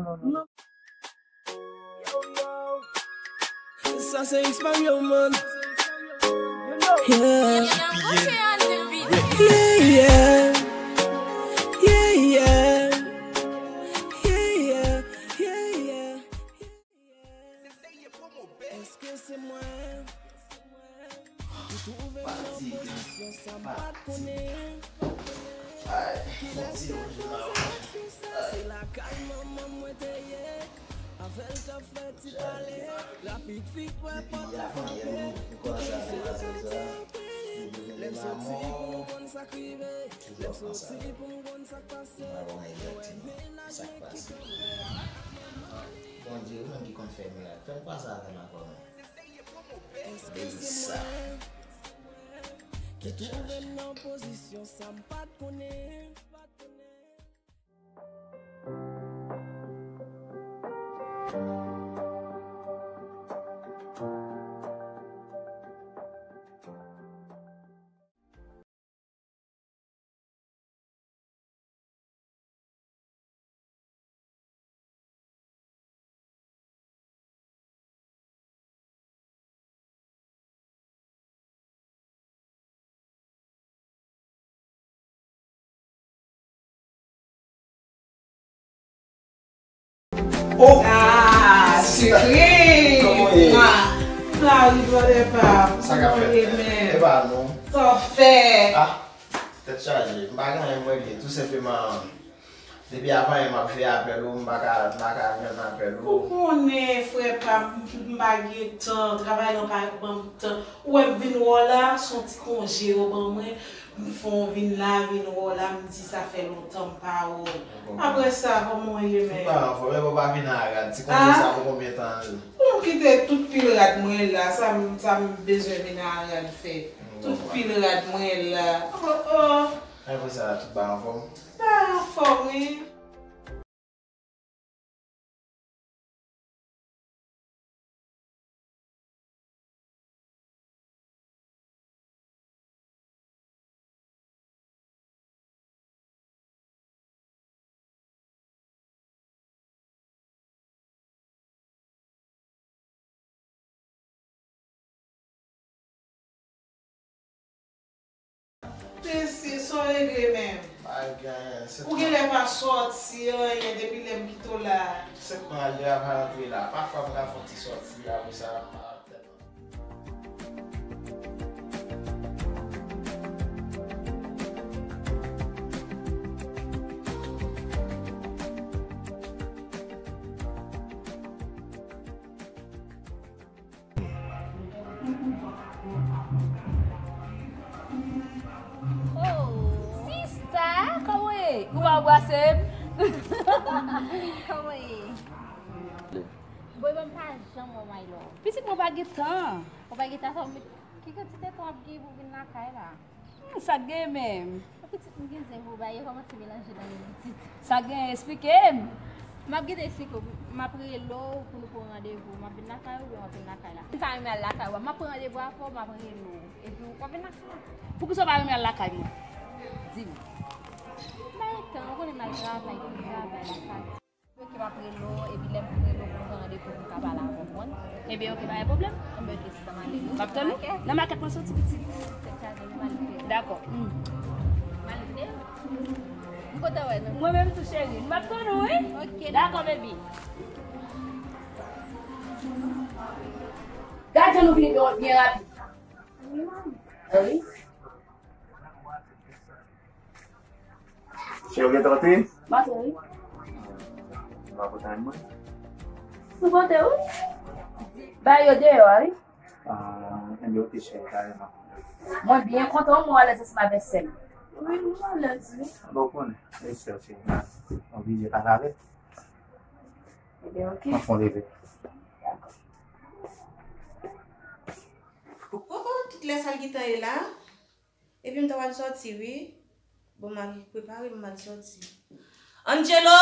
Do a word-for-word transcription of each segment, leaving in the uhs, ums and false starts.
non, non, non. Sa se X Mario, man. Yeah. Yeah, yeah. Yeah, yeah. Yeah, yeah. Yeah, yeah. Èske se mwen? Ou twouve m nan pozisyon sa m pa t konnen. Ay, fon ti lonje la. Ay. Se lakay manman mwen te ye. Avè l t ap fè ti pale. Rapid vit wè pòt la frape. Lè m soti pou m konn sa k rive. Lè m soti pou m konn sa k pase. Mwen menm ki konn fè mirak. Fè m pase avè m ankò non. Ki twouve m nan pozisyon sa m pa t konnen, pa t konnen. Oh! Ah, sipriz! Kòman w ye? Mari, brother pa m. Sa k ap fèt? Kòman w ye menm? E pa nou. Sa w fè? Ah, tèt chaje. M pa gen anyen m regle. Tou senpleman, depi avan yè m ap veye apèl ou, m pa ka, m pa ka jwenn apèl ou. Ou konnen, frè pa m, m pa gen tan. Travay lan pa ban m tan. Ou wè m vin wè w la, se yon ti konje yo ban mwen. M fè w vin la, vin wè w la, m di sa fè lontan m pa wè w. Apre sa, kòman w ye menm? M pa anfòm, epi w pa vin a rad. Ti konje sa pou konbyen tan l? Bon, m kite tout pil rad mwen la, sa m, sa m bezwen vin a rad fè. Tout pil rad mwen la. Oh, oh. Apre sa, tout bagay anfòm? Bagay anfòm, wi. Mesye, sa w regle menm? Pa gen anyen, se... Ou genlè pa sòti anyen depi lè m kite w la. Se pran lè a pa rantre la. Pafwa m ka fè yon ti sòti, apre sa, pa tèlman. Oh, sista, kòman w ye? Ou pa anbrase m? Kòman w ye? Boy, ban m pa janm wè my love. Pitit mwen pa gen tan. Ou pa gen tan sa w met. Ki kantite tan w ap gen pou w vin lakay la? Hmm, sa k gen menm? Pitit m gen zen pou bay, yo kòmanse melanje nan men pitit. Sa k gen, eksplike m. M ap gentan eksplike w. M ap rele w pou nou pran randevou. M ap vin lakay ou oubyen w ap vin lakay la? M ta renmen al lakay ou. M ap pran randevou avè w, m ap rele w. Epi w ap vin lakay la. Poukisa w pa renmen al lakay mwen? Di m. M pa gen tan, ou konnen m al travay, pou travay lakay. Ok, m ap rele w, epi lè m fin rele w pou m pran randevou pou m ka pale avè w, konprann? Ebyen, ok, pa gen pwoblèm. Ebyen, ok, sista, m ale wi. M ap tann ou. Nan makèt mwen soti pitit. Tèt chaje, m ale wi. Dakò. Mm. M ale wi. M kontan wè nou. Mwen menm tou, cheri. M ap tann ou, wi. Ok, dakò, baby. Gad jan nou vini byen, byen rapid. Wi. Yo gentan antre? M antre, wi. Ou pa kontan mwen? M kontan, wi. Ba yo deyò a, wi. Ah, enben, oke, cheri, kareman. Mwen byen kontan, mwen alèz ansanm avèk sè m. Wi, mwen alèz, wi. Bon, ou konnen, e sè, cheri, m oblije pale avè l. Enben, oke. Mwen fè yon leve. Dakò. Oh, oh, tout lè sa l gentan ye la. Epi m ta pral sòti, wi. Bon, m al prepare m, m al sòti. Angelo!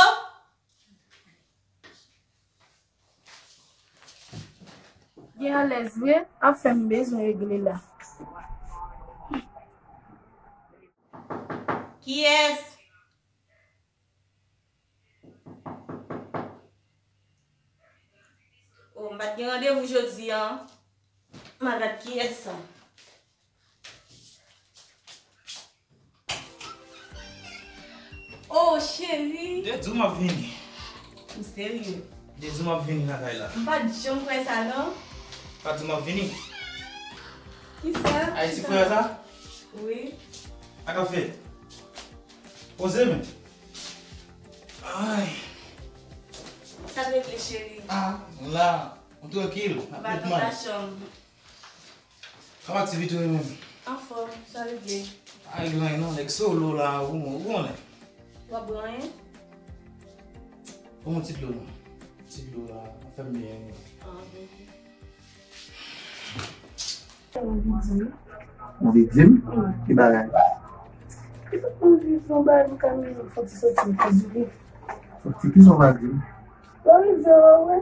Gen alèz vre, afè m bezwen regle la. Kiyès? Oh, m pa t gen randevou jodi a. M al gad kiyès sa. Oh, cheri. Te di w m ap vini. Ou serye? Te di w m ap vini lakay la. M pa t janm kwè sa, non. Pa t di w m ap vini. Kisa? Ayiti frè sa? Wi. Sa k ap fèt? Poze men. Ay. Sa k regle, cheri? Ah, la. Ou trankil, ap ret mal. Kòman aktivite w menm? Anfòm, sa regle? Pa gen anyen non, nèg solo la, ou, ou konnen. W ap bwè anyen? Ban m yon ti dlo non. Ti dlo la, ap fè m byen. Ah, bon. Ou anvi di m? Ki bagay? Ki bagay? Ou anvi fè yon bagay pou Camille, fò ti soti, fò di li. Soti, kisa w va di m? Bon, li di w, wè.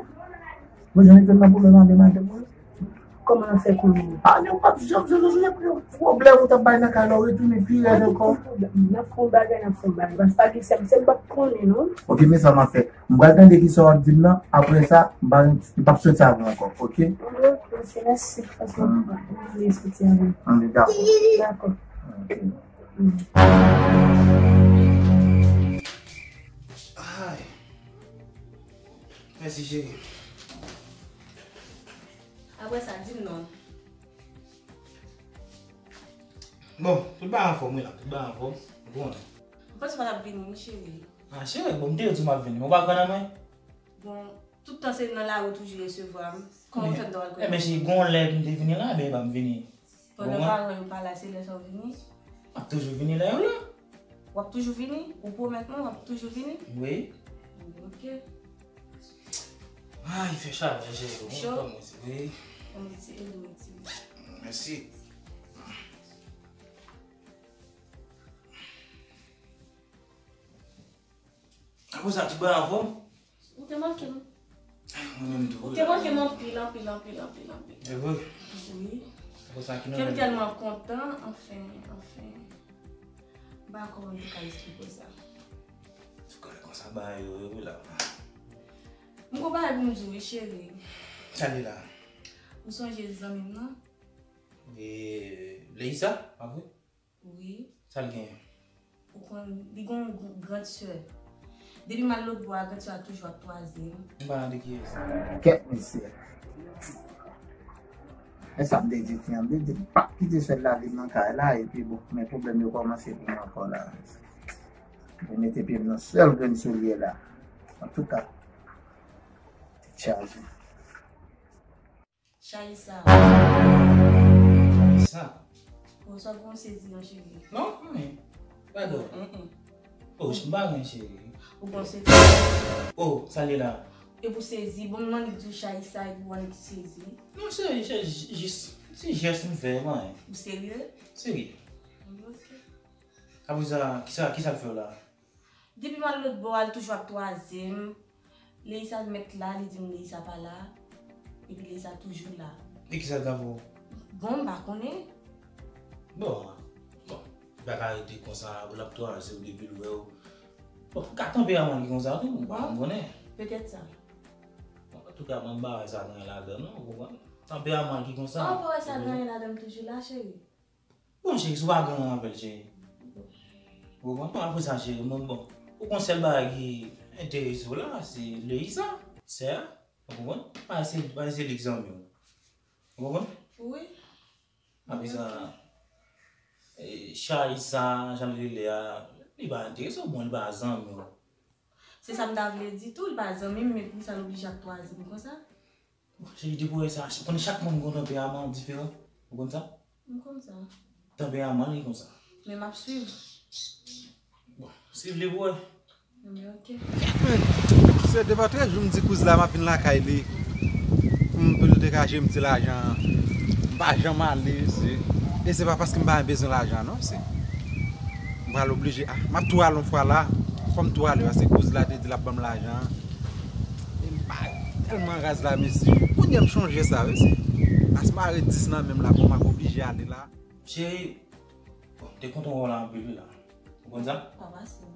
Bon, jan li te nan pwoblèm avè madanm mwen. Kòman l fè konnen? Ah, men w p ap janm jwenn yon pwoblèm ou t ap bay nan kay la, w retounen pi rèd ankò. N ap fè yon bagay, n ap fè yon bagay. Paske pa gen sèm, sèm p ap konnen, non. Ok, men sa m ap fè. M pral tande kisa w ap di m nan. Apre sa, m pa, m p ap soti avè w ankò, ok? Ok, mèsi. Paske m vle soti avè w. Ann, dakò. Dakò. Ok. Ay. Mèsi, cheri. Apre sa, di m non. Bon, tout bagay anfòm, wi la. Tout bagay anfòm. Ou konnen. M panse w pa t ap vini, wi, cheri. Ah, cheri, bon, m te di w m ap vini. Ou pa kwè nan mwen? Bon, tout tan se nan lari w toujou resevwa m. Kòman w fè m ta pral kwè? Enben, cheri, gon lè m te vini la, men pa m vini. Pandan paran yo pa la, se lè sa w vini? M ap toujou vini lè yo la. W ap toujou vini? Ou pwomèt mwen w ap toujou vini? Wi. Ok. Ay, fè chalè, cheri. Ou cho? Wi. Mwen ti ede w ti. Mèsi. Apre sa, tout bagay anfòm? Ou te manke m. Mwen menm tou. Ou te manke m anpil, anpil, anpil, anpil, anpil. E vre? Wi. Apre sa, ki nouvèl? Kè m tèlman kontan, anfen, anfen. M pa kwè mwen te ka esplike w sa. Antouka, konsa bagay yo ye wi la. M gon bagay pou m di w wi, cheri. Sa l ye la? Ou sonje zanmi m nan? E, Leisa, pa vre? Wi. Sa l genyen? Ou konn, li gon gr-, grand sè. Depi m al lòt bò a, grand sè a toujou ap twaze m. M pa tande kiyès. Kèt mesye. E sa m te di fi an, m te di m p ap kite sèl lavi m nan kay la, epi bon, men pwoblèm yo kòmanse pou mwen ankò la. Mwen mete pye m nan sèl grenn soulye la. Antouka, tèt chaje. Chaje sa. Chaje sa. Bon, sa gon sezi an, cheri. Non, anyen. Pa dò. Mm, mm. Oh, m pa gen cheri. Ou gon sezi. Oh, sa l ye la? E pou sezi, bon, m annik di w chaje sa, epi w annik sezi. Non, cheri, se jis, se jès m fè, man. Ou serye? Serye. Ok. Apre sa, kisa, kisa l fè w la? Depi m al lòt bò a, l toujou ap twaze m. Leisa mèt la, li di m Leisa pa la. Epi Leisa toujou la. E kisa l t ap fè w? Bon, m pa konnen. Bon, bon. Li pa ka rete konsa, l ap twaze w depi l wè w. Bon, ka tanperaman ki konsa tou, m pa konn konnen. Petèt sa. Bon, antouka, mwen m pa wè sa gen anyen ladan l non, ou konprann? Tanperaman ki konsa. An, ou pa wè sa gen anyen ladan l toujou la, cheri? Bon, cheri, si w pa gen anyen avè l, cheri. Ou konprann? Bon, apre sa, cheri, mwen, bon, ou konn sèl bagay ki enterese w la, se Leisa, sè a, ou konprann? Paske se, paske se li k zanmi w. Ou konprann? Wi. Apre sa, e, chay sa, jan l rele a, Li pa enterese w, bon, li pa zanmi w. Se sa m ta vle di tou, li pa zanmi m, men poukisa l oblije ap twazye m konsa? Bon, cheri, depi w wè sa, ou konnen chak moun gon tanperaman diferan. Ou konn sa? M konn sa. Tanperaman li konsa. Men m ap swiv. Bon, swiv li pou wè. Ebyen, oke. Se depi trè jou m di kouz la m ap vin lakay li. Pou m, pou l degaje m ti lajan an. M pa janm ale, se, e se pa paske m pa bezwen lajan, non, se. M pral oblije, ah, m ap tou ale yon fwa la. Fò m tou ale, paske kouz la te di l ap ban m lajan an. E m pa tèlman raz la, mesye. Kounye a m chonje sa, wi, se. As mare dis nan men m la, bon, m ap oblije ale la. Cheri, bon, m te kontan wè w la anpil, wi, la. Ou konn sa? Pa pase.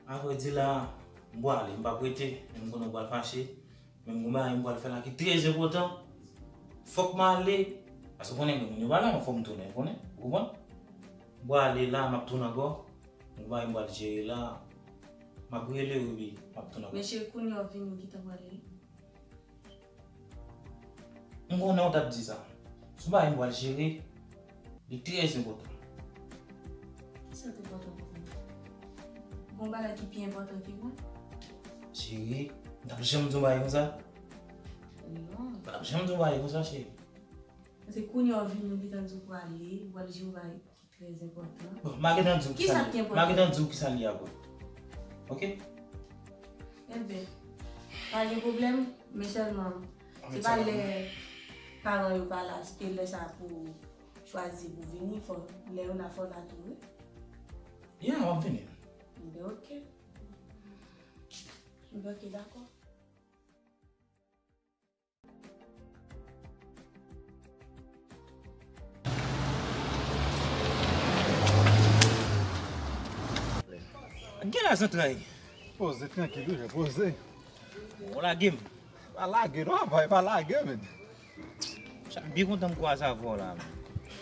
Avrèdi la, m pwale, m p ap rete, men m konnen w pral fache. Men m gon bagay m pral fè la ki trè enpòtan. Fòk m ale, paske w konnen moun yo pa la, men fòk m tounen, ou konnen, ou konprann? M pwale la, m ap tounen ankò. M gon bagay m pral jere la, m ap rele w epi m ap tounen ankò. Men cheri, kounye a w vini, ou gentan pwale. M konnen w t ap di sa. Se yon bagay m pral jere, li trè enpòtan. Kisa k enpòtan pou ou? Gon bagay ki pi enpòtan ke mwen? Cheri, m t ap janm di yon bagay konsa? Non. M t ap janm di yon bagay konsa, cheri. Se kounye a w vini, ou gentan di w prale, ou pral jere yon bagay ki trè enpòtan. Bon, m a gentan di w kisa li ye. Kisa ki enpòtan? M a gentan di w kisa li ye ankò. Oke? Enben, pa gen pwoblèm, men sèlman, se pa lè paran yo pa la, se lè sa pou chwazi pou vini, fò, lè yo la, fò la tou, wi. Yeah, m ap vini. Enben, oke. Enben, oke, dakò. Gen la zantray. Poze, trankil, wi, poze. Ou lage m. Pa lage, non, papa, pa lage, men. Sa, m byen kontan m kwaze avè w la, men.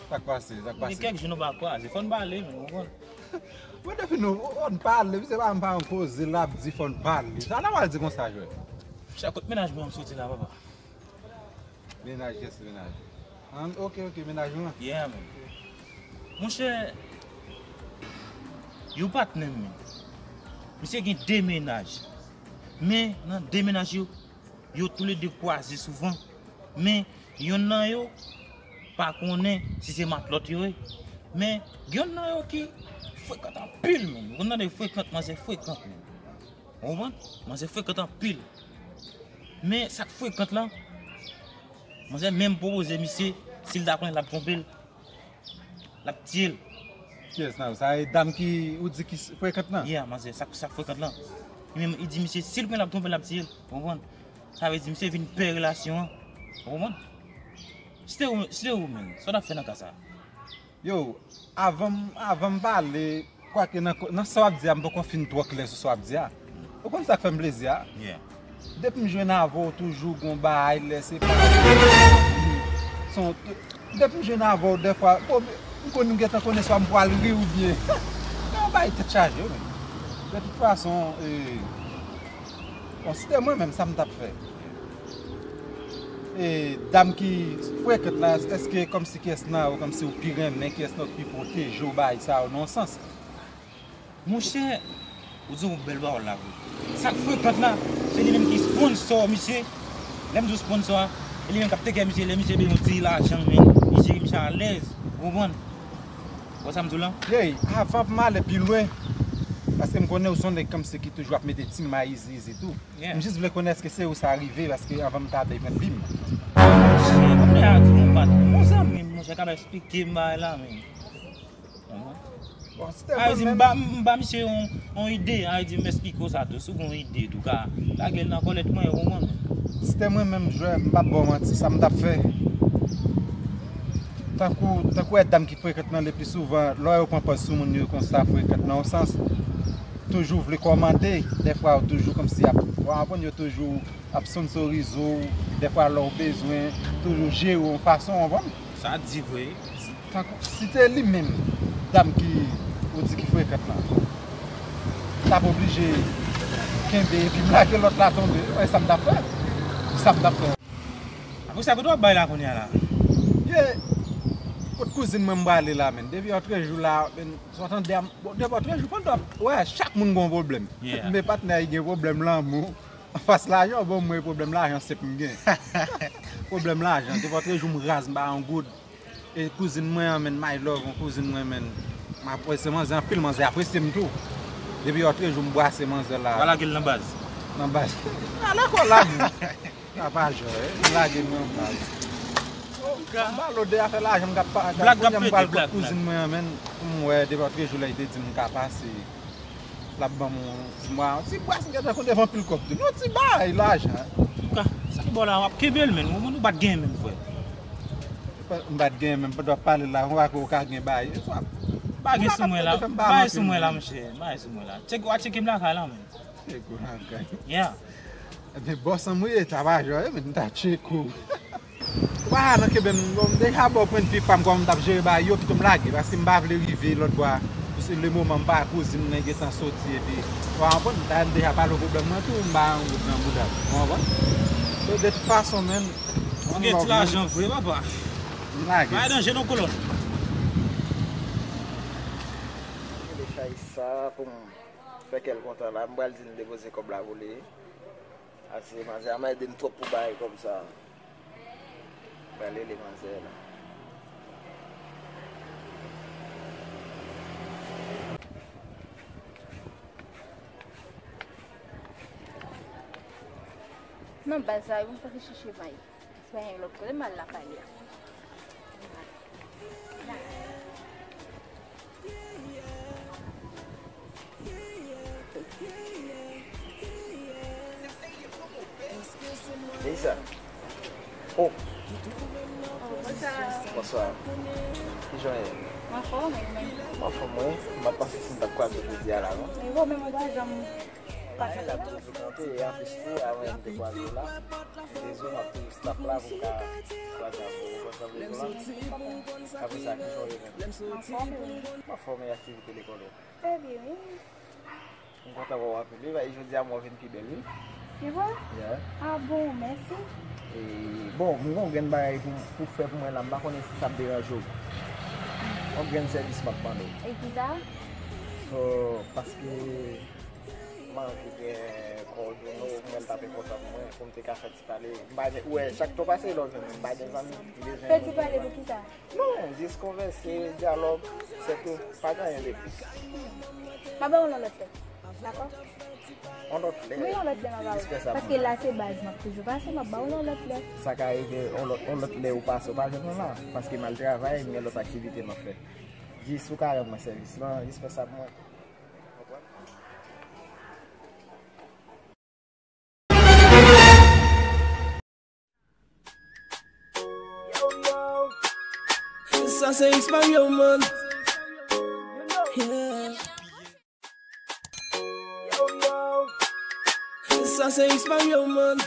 Sa k pase, sa k pase? Gen kèk jou nou pa kwaze, fò n pale, men, ou konprann? Mwen, depi nou, fò n pale, misye pa, pa yon koze, l ap di fò n pale. Sa la w al di konsa, jwè? Sa kot mennaj mwen an soti la, papa? Mennaj, kiyès mennaj? An, oke, oke, mennaj ou an? Yeah, man. Monchè, yon patnè m, men. Misye gen de mennaj. Men, nan de mennaj yo, yo toulede kwaze souvan. Men, yonn nan yo pa konnen si se matlòt yo ye. Men, gen yonn nan yo ki frekant anpil, men. Ou konn tande frekant, manzè frekant, men. Ou konprann? Manzè frekant anpil. Men sa k frekant lan, manzè menm pwopoze misye, si l ta konnen l ap twonpe l, l ap tiye l. Kiyès nan yo? Sa e dam ki ou di ki frekant lan? Yeah, manzè, sa, sa k frekant lan. Li menm, li di misye, si l konnen l ap twonpe l, l ap tiye l. Ou konprann? Sa vle di misye vin pè relasyon an. Ou konprann? Si te ou, si te ou menm, sa w t ap fè nan ka sa a? Yo, avan m, avan m pale, kwake nan, nan sa w ap di a, m poko fin twò klè sou sa w ap di a. Ou konn sa k fè m plezi a? Yeah. Depi m jwenn avè w, toujou gon bagay, lè se pa, son, depi m jwenn avè w, dèfwa, bon, m konn, m gentan konnen swa m pral ri oubyen, se yon bagay tèt chaje, wi, men. De tout fason, e, bon, si te mwen menm, sa m t ap fè? E, dam ki frekant la, èske kòmsi kiyès nan yo, kòmsi ou pi renmen, kiyès nan yo ki pi pwoteje w, bagay sa yo, nan yon sans? Monchè, ou di yon bèl pawòl la, vre. Sa k frekant la, se li menm ki sponsò misye. Lè m di w sponsò a, e li menm k ap teke misye, lè misye bezwen yon ti lajan, men, li jere misye alèz, ou konprann? Ou wè sa m di w lan? Hey, avan pou m ale pi lwen, paske m konnen ou se yon nèg kòmsi ki toujou ap mete ti may izi izi tou. Yeah. M jis vle konnen èske se ou sa rive, paske avan m ta bay pran vi m. Monchè, kounye a di yon patnè, yon zanmi m, monchè, k ap eksplike m bagay la, men. Bon, si te mwen menm. A vle di, m ba, m ba misye yon, yon ide, a vle di, m eksplike w sa tou, si w gen yon ide tou, ka lage l nan kòlèt mwen, ou konprann? Si te mwen menm, jwè, m p ap ba w manti, sa m t ap fè. Tankou, tankou e dam ki frekant nan le pli souvan, lè yo pran pòz sou moun yo konsa, frekant nan yon sans, toujou vle kòmande, dèfwa yo toujou kòmsi ap, w konprann, yo toujou ap sponsorize w, dèfwa lè w bezwen, toujou jere w yon fason, w konprann? Sa di vre. Tankou, si te li menm, dam ki, ou di ki frekant lan, t ap oblije kenbe epi m lage lòt la tonbe, w wè sa m t ap fè? Sa m t ap fè. Apre sa, kote w ap bay la kounye a la? Ye, Kot kouzin mwen m prale la, menn? Depi otrejou la, menn, sa w tande a, bon, depi otrejou, pandan, wè, chak moun gen yon pwoblèm. Yeah. Men patnè a gen pwoblèm lanmou. Anfas lajan, bon, mwen, pwoblèm lajan, se pou m gen. Pwoblèm lajan, depi otrejou, m raz, m pa yon goud. E kouzin mwen an, menn, my love, yon kouzin mwen, menn. M apresye manzè anpil, manzè apresye m tou. Depi otrejou, m brase manzè la. Wala gel nan baz. Nan baz. Ala kò la, menn. Sa pa jwe, eh. Lage mwen anba. M ba lòd de afè lajan, m ka pa, kounye a m pral kot kouzin mwen an, menn, pou m wè depi otrejou lè li te di m ka pase. L ap ban m yon ti mwa, yon ti bras, m gentan konn devan pil kòb tou. Yon ti bagay lajan. Antouka, sa ki bò la, w ap kenbe l, menn. Ou, ou pa t gen menm, frè. M pa t gen menm, pandan w ap pale la, ou pa ka gen bagay. Bagay sou mwen la, bagay sou mwen la, monchè. Bagay sou mwen la. Tcheke, w a tcheke m lakay la, menn. Tcheke w lakay. Yeah. Ebyen, bòs an mouye, ta pa jwe, men m ta tcheke w. Wa, nan kenbe m, bon, m deja ba w pwennvi pa m, kòman m t ap jere bagay yo, pito m lage, paske m pa vle rive lòt bò a. Paske le moman m pa kouzin nan gentan soti, epi, w a konprann, dayè m deja pale w pwoblèm mwen tou, m ba yon goud nan bouda m. Ou konprann? So, de tout fason, menn, ou gen ti lajan vre, papa. M lage. Bay danje non, kolòn. Mete chay sa pou m fè kè l kontan la. M pral di l depoze kòb la pou li. Ase manzè a, man ede m twòp pou bagay kòb sa. Pral rele manzè la. Non, baz la, yon pake chiche may. Se pa yon lòt kote, m al lakay li a. Deyisa. Oh. Oh, bonswa. Bonswa. Kijan w ye? M anfòm, ou menm? M anfòm, wi. M pa t panse si m t ap kwaze w jodi a la, non. E ou menm, ou pa janm pase. Anyen, n ap toujou kanpe, e anplis tou, avan yè m te kwaze w la. Dezwe, m ap toujou stap la pou m ka kwaze avè w. Ou konn sa m vle di w la? Apre sa, kijan w ye menm? M anfòm, wi. M anfòm, e aktivite lekòl yo? Trè byen, wi. M kontan wè w anpil, wi. Jodi a, mwen vin pi bèl, wi. Se vre? Yeah. Ah bon, mèsi. E, bon, m gon grenn bagay pou, pou fè pou mwen la. M pa konnen si sa ap deranje w. Yon grenn sèvis m ap mande w. E ki sa? So, paske m anvi gen kò w, mwen l t ap enpòtan pou mwen, pou m te ka fè ti pale. M pa gen, ou wè, chak tan pase lè w jwenn mwen, m pa gen zanmi, m bezwen moun. Fè ti pale pou ki sa? Non, jis konvèse, dyalòg, sètou, pa gen anyen de plis. M ap ba w yon lòt lè. Dakò? Yon lòt lè. Wi, yon lòt lè m ap ba w. Jis fè sa pou mwen. Paske la se baz m ap toujou pase, m ap ba w yon lòt lè. Sa ka rive, yon lòt, yon lòt lè ou pase, ou pa jwenn mwen la. Paske m al travay, m gen lòt aktivite m ap fè. Jis ou ka rann mwen sèvis lan, jis fè sa pou mwen. Konprann? Sa se X Mario, man. Yeah. Sa se X Mario, man.